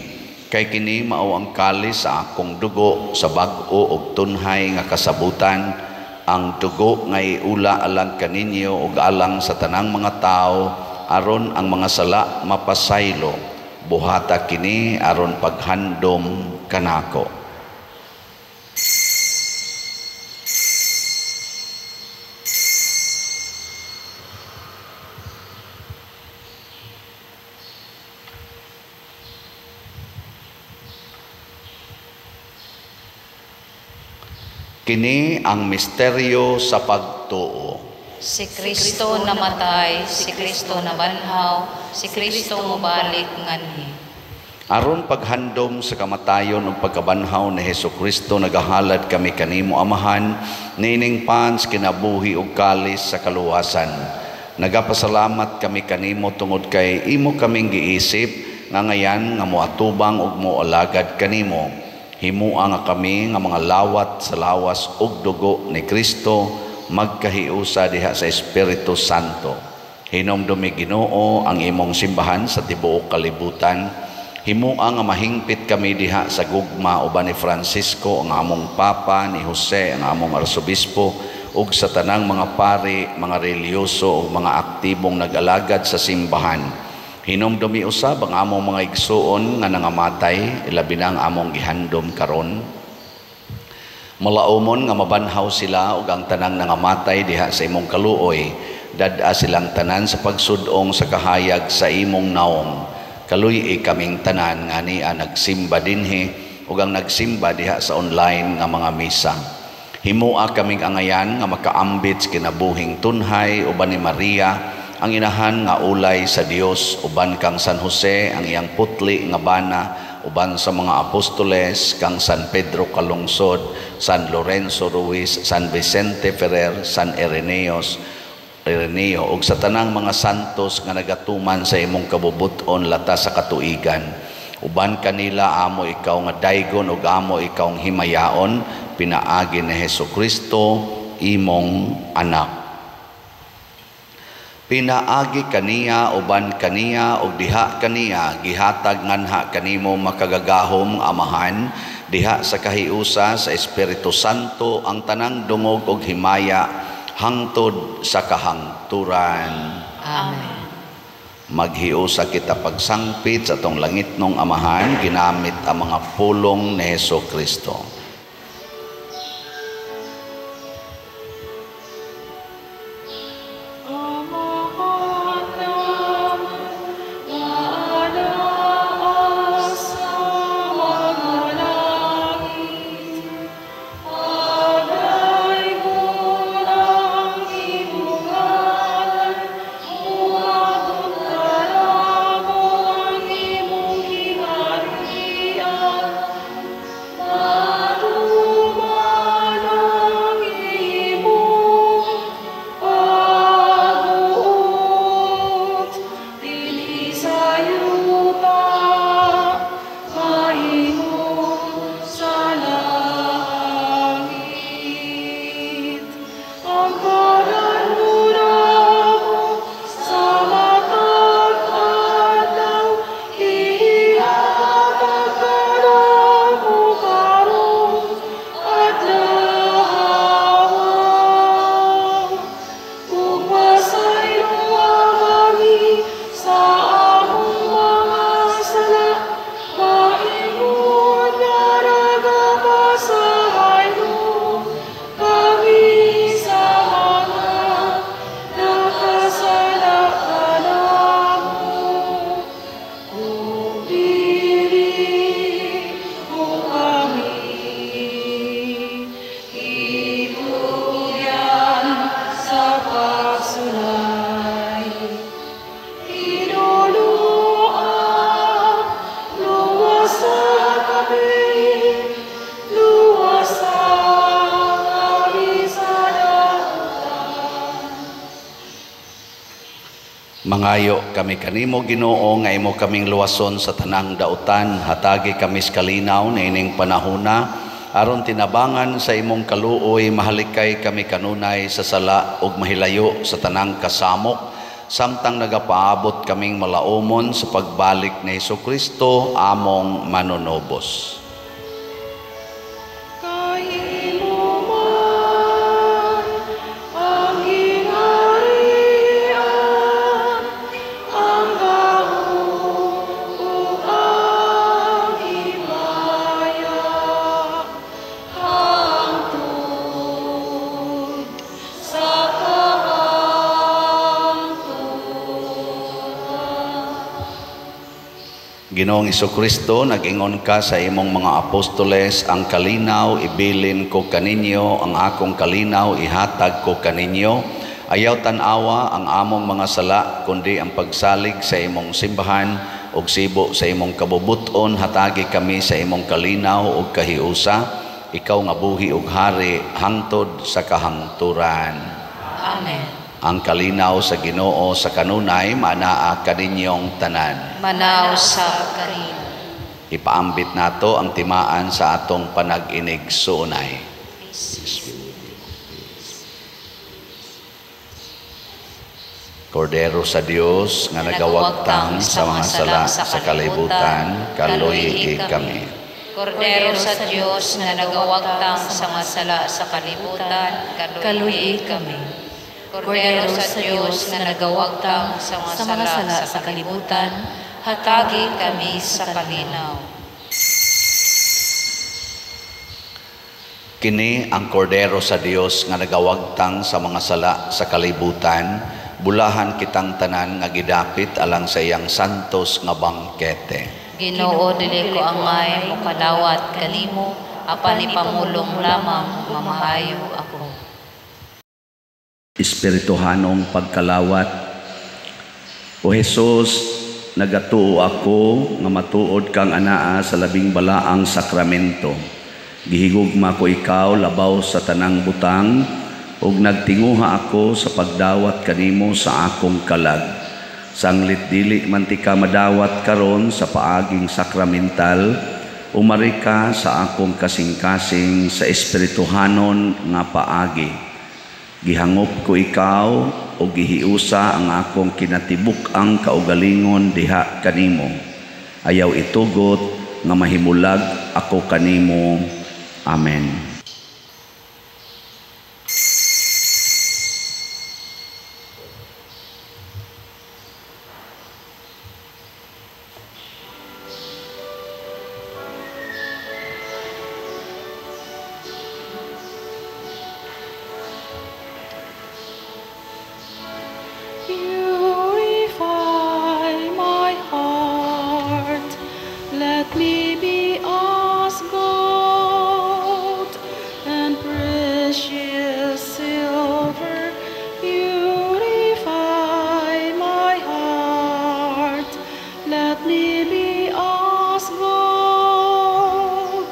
kay kini mao ang kalis sa akong dugo sa bag-o ug tunhay nga kasabutan, ang dugo nga iula alang kaninyo ug alang sa tanang mga tawo aron ang mga sala mapasaylo. Buhata kini aron paghandom kanako. Kini ang misteryo sa pagtuo. Si Kristo namatay, si Kristo nabanhaw, si Kristo mobalik nganhi. Aron paghandom sa kamatayon ug pagkabanhaw ni Hesukristo, nagahalad kami kanimo Amahan, niining pans kinabuhi ug kalis sa kaluwasan. Nagapasalamat kami kanimo tungod kay imo kaming giisip nga ngayan nga moatubang ug moalagad kanimo. Himua nga kami nga mga lawat sa lawas ug dugo ni Kristo, magkahiusa diha sa Espiritu Santo. Hinumdumi Ginoo ang imong simbahan sa tibuok kalibutan. Himua nga mahingpit kami diha sa gugma uban ni Francisco ang among Papa, ni Jose ang among Arsobispo, ug sa tanang mga pari, mga relihiyoso ug mga aktibong nag-alagad sa simbahan. Hinumdumi usab ang among mga igsuon nga nangamatay, ilabi na ang among gihandom karon. Malaumon nga mabanhaw sila ug ang tanang nangamatay diha sa imong kaluoy. Dad-a silang tanan sa pagsudong sa kahayag sa imong naong. Kaluy-i kaming tanan nga nia nagsimba dinhi ug ang nagsimba diha sa online nga mga misa. Himua kaming angayan nga makaambit sa kinabuhing tunhay uban ni Maria, ang inahan nga ulay sa Dios, uban kang San Jose ang iyang putli nga bana, uban sa mga apostoles kang San Pedro Calungsod, San Lorenzo Ruiz, San Vicente Ferrer, San Ireneo ug sa tanang mga santos nga nagatuman sa imong kabubut-on lata sa katuigan. Uban kanila amo ikaw nga daygon ug amo ikaw ang himayaon, pinaagi ni Hesukristo imong anak. Pinaagi kaniya, uban kaniya, ug diha kaniya, gihatag nganha kanimo makagagahom Amahan, diha sa kahiusa sa Espiritu Santo ang tanang dungog ug himaya hangtod sa kahangturan. Amen. Maghiusa kita pagsangpit sa atong langitnong Amahan, ginamit ang mga pulong ni Hesukristo. Amen. Mangayo kami kanimo, Ginoo, nga imo kaming luwason sa tanang dautan. Hatagi kami sa kalinaw niining panahona, aron tinabangan sa imong kaluoy, mahalikay kami kanunay sa sala ug mahilayo sa tanang kasamok, samtang nagapaabot kaming malaumon sa pagbalik ni Hesukristo among manunobos. Kay imo man ang gingharian, ang gahom ug ang himaya, hangtod sa kahangturan. Ginoong Hesukristo, nag-ingon ka sa imong mga apostoles, ang kalinaw ibilin ko kaninyo, ang akong kalinaw ihatag ko kaninyo. Ayaw tan-awa ang among mga sala, kundi ang pagsalig sa imong simbahan ug sibo sa imong kabubuton, hatagi kami sa imong kalinaw ug kahiusa. Ikaw nga buhi ug hari hangtod sa kahangturan. Amen. Ang kalinaw sa Ginoo sa kanunay manaa kaninyong tanan. Manaw sa kanino. Ipaambit nato ang timaan sa atong panag-inig suunay. Kordero sa Dios nga nagawagtang sa mga sala sa kalibutan, kaluyi kami. Kordero sa Dios nga nagawagtang sa mga sala sa kalibutan, kaluyi kami. Kordero sa Dios nga nagawagtang sa mga sala sa kalibutan, hatagi kami sa kalinaw. Kini ang kordero sa Dios nga nagawagtang sa mga sala sa kalibutan, bulahan kitang tanan nga gidapit alang sa iyang santos nga bangkete. Ginoo, dili ko angay mokalawat kanimo, apan ipamulong lamang mamahayo ako. Espirituhanong pagkalawat. O Jesus, nagatuo ako nga matuod kang anaa sa labing balaang sakramento. Gihigugma ko ikaw labaw sa tanang butang, ug nagtinguha ako sa pagdawat kanimo sa akong kalag. Sanglit dili man ti ka madawat karon sa paaging sakramental, umari ka sa akong kasing-kasing sa espirituhanon nga paagi. Gihangop ko ikaw o gihiusa ang akong kinatibuk-ang kaugalingon diha kanimo. Ayaw itugot nga mahimulag ako kanimo. Amen. Purify my heart, let me be as gold and precious silver. Purify my heart, let me be as gold,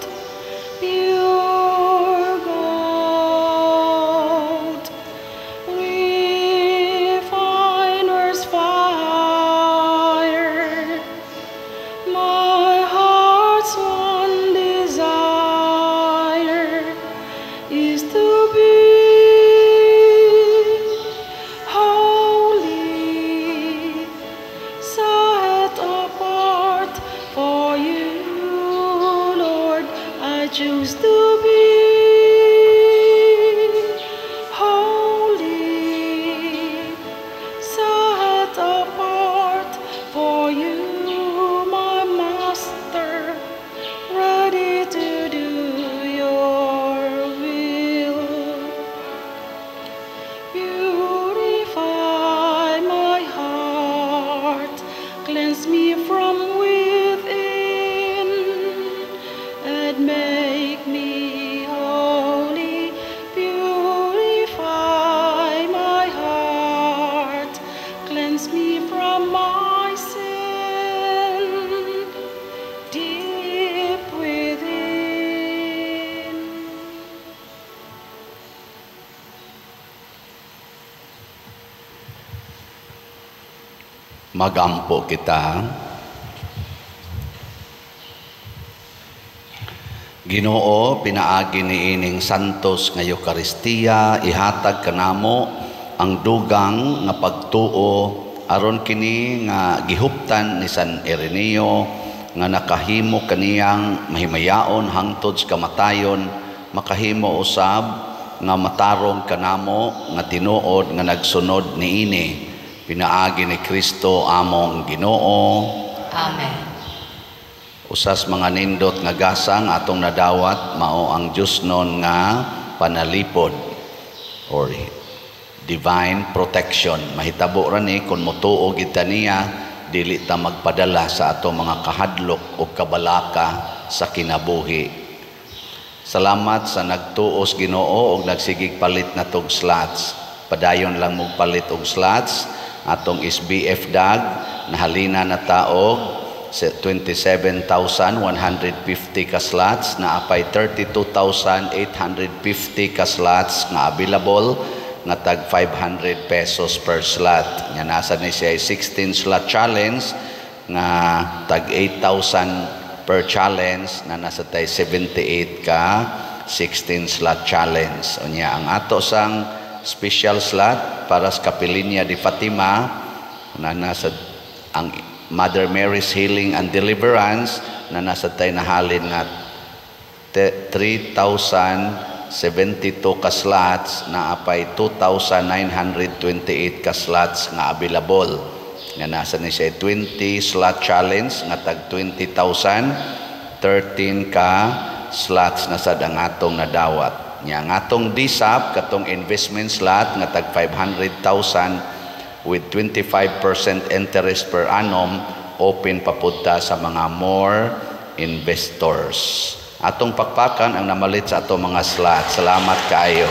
pure gold, refiner's fire. My heart's one desire is to be holy, set apart for you, Lord. I choose to be holy, set apart for you, my master, ready to do your will. Purify my heart, cleanse me from within, and make me holy. Purify my heart, cleanse me from my sin, deep within. Magampo kita. Ginoo, pinaagi niining santos nga Eukaristiya, ihatag kanamo ang dugang nga pagtuo aron kini nga gihuptan ni San Ireneo nga nakahimo kaniyang mahimayaon hangtod sa kamatayon, makahimo usab nga matarong kanamo nga tinuod nga nagsunod niini, pinaagi ni Kristo among Ginoo. Amen. Usas mga nindot nga gasang atong nadawat mao ang Diosnon nga panalipod or divine protection. Mahitabo ra ni kung motuo gid ta niya, dili ta magpadala sa atong mga kahadlok o kabalaka sa kinabuhi. Salamat sa nagtuos Ginoo og nagsigig palit na tog slots. Padayon lang mong palit og slots. Atong SBF dag nahalina na taog 27,150 ka slots, na apay 32,850 ka slots nga available nga tag 500 pesos per slot. Nga nasa ni siya 16 slot challenge nga tag 8,000 per challenge, na nasa tay 78 ka 16 slot challenge. Unya ang ato sang special slot para sa Kapilinya di Fatima na nasa ang Mother Mary's Healing and Deliverance na nasa tay nahalin nga 3,072 ka slots, na apay 2,928 ka slots nga available. Nga nasa ni siya 20 slot challenge nga tag 20,013 ka slots na sad ang atong nadawat. Nya ang atong DSAP katong investment slot nga tag 500,000 with 25% interest per annum, open papunta sa mga more investors. Atong pakpakan ang namalit sa atong mga slot. Salamat kaayo.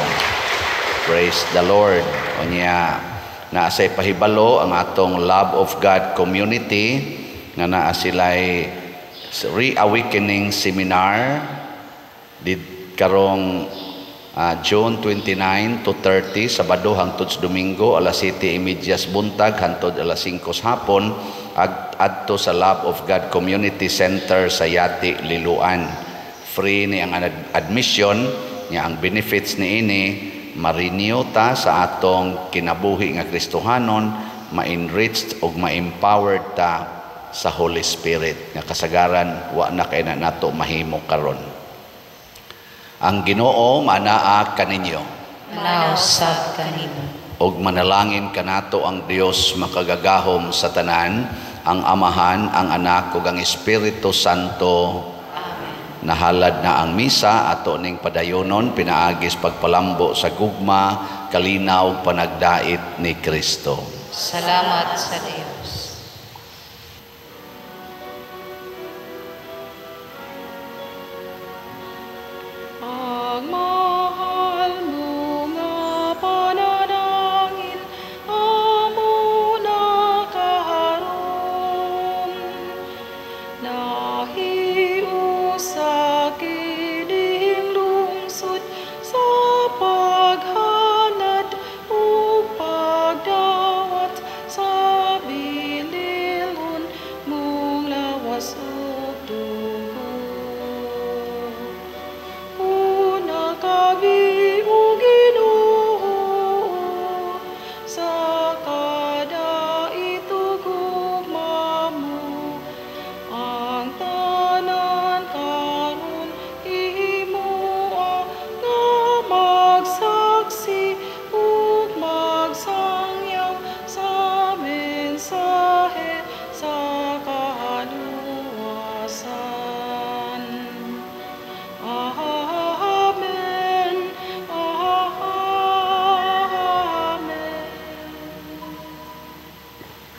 Praise the Lord. Unya naa say pahibalo ang atong Love of God community nga naa sila'y reawakening seminar did karong June 29 to 30, Sabado hangtod sa Domingo, alas 7:30 buntag hangtod alas 5 sa hapon, adto sa Love of God Community Center sa Yati, Liloan. Free ni ang admission. Nya ang benefits niini, ma-renew ta sa atong kinabuhi nga Kristohanon, ma-enriched ug ma-empowered ta sa Holy Spirit nga kasagaran wa na kay na nato mahimo karon. Ang Ginoo manaa kaninyo. Manausab kanimo. Og manalangin kanato ang Dios makagagahom sa tanan, ang Amahan, ang Anak ug ang Espiritu Santo. Amen. Nahalad na ang misa ato ning padayonon pinaagis pagpalambo sa gugma, kalinaw, panagdait ni Kristo. Salamat sa Dios.